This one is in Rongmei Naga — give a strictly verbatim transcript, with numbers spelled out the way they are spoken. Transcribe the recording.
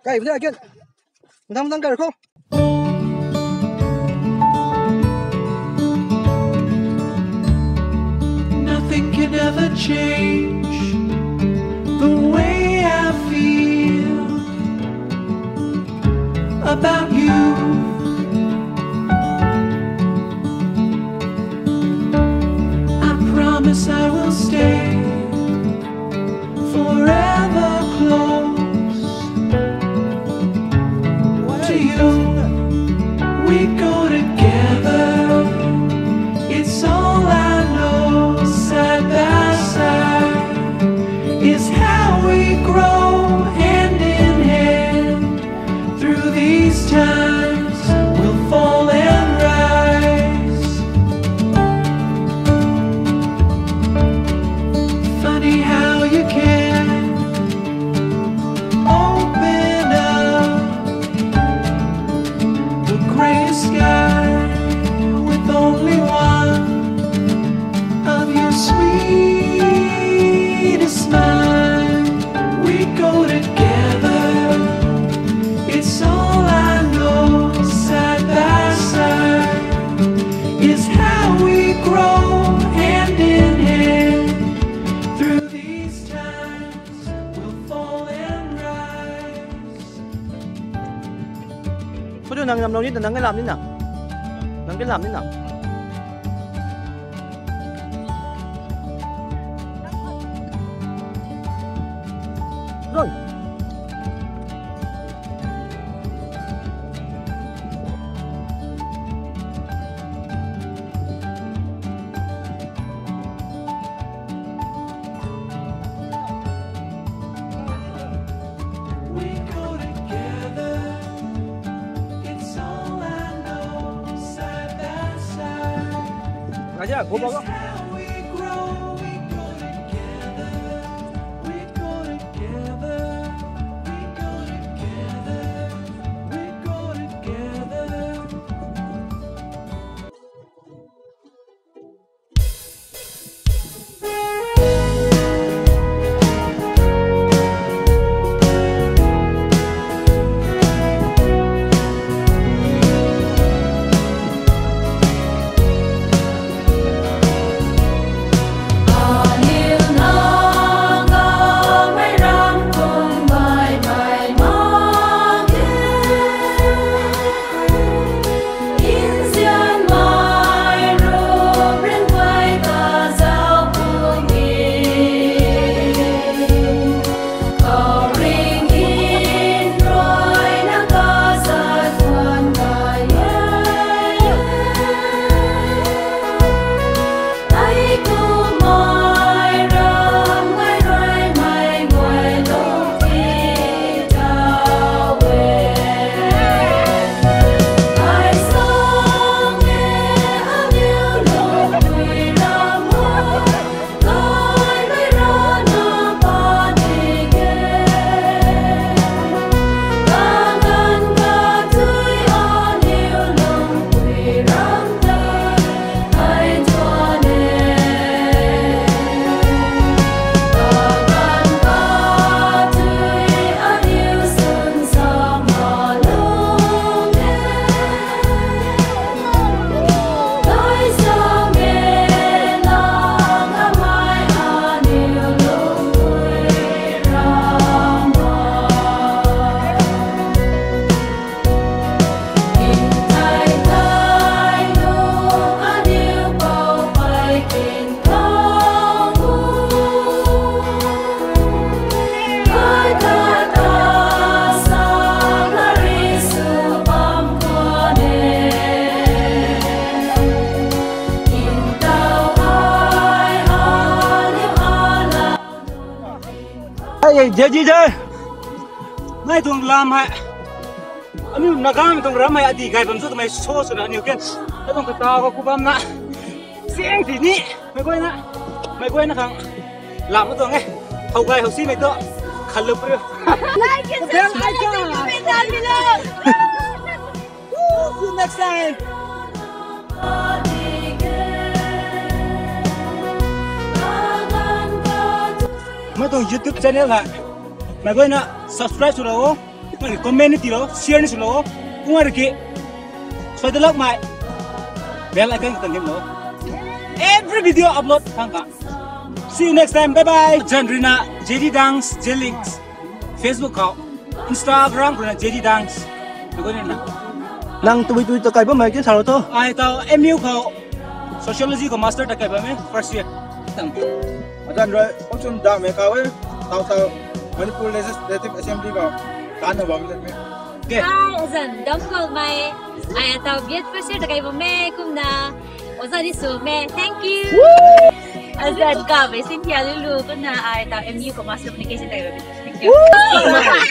Kai buna again. Dam dam kai kho. Nothing can ever change the way I feel about you. I promise I will stay forever close to you. We go together. It's all I know. Side by side is how we grow, hand in hand. Through these times, we'll fall and rise. Funny how you can open up the grey sky with only one of your sweetest smile. We go together. It's all I know. Side by side is how we grow, hand in hand. Through these times, we'll fall and rise. Khudu nang lam lou ni, nang kai lam ni na. Nang kai lam ni na. Run. We go together. It's all I know. Side by side. Raja, go, go, go. It's how we grow. We go together. We go together. We go together. We go together. Hey, jai ji jai. Nai tuang lam hei. Aniu Nagamei tuang ram hei adi gay bam sw twmei so swna aniu ken. Nai tuang kata ko ku bam na. Siang ti ni. Mei guay na. Mei guay na khang. Lam tuang e. How gay how simei tu. Khalou prio. Like and subscribe and comment down below. See you next time. Mei tuang YouTube channel hei. Mei guay na subscribe sw rau o. Mari comment ni tilo, share ni swlo. Kumna riki. Soi dalak mei. Bell icon khou tan him lo. Every video upload thang ka. See you next time. Bye bye. Jan rina J D Dance, J Links. Facebook khou. Instagram khou na J D Dance. Tugu ni na. Nang tui tui ta kai bam mei kin sa lo to. Ai tau M U khou. Sociology khou master ta kai bam e first year. Tang. Ajan rui, kum chun da mei kau e, tau tau Manipur Legislative Assembly khou tan na bam de. Okay. Hi, azan dam kal mai. Ai tau B Ed first year ta kai bam e kumna. Oza ni sw me. Thank you. Azan ka be sin tia lulu kumna ai tau M U khou master communication ta kai bam e. Thank you.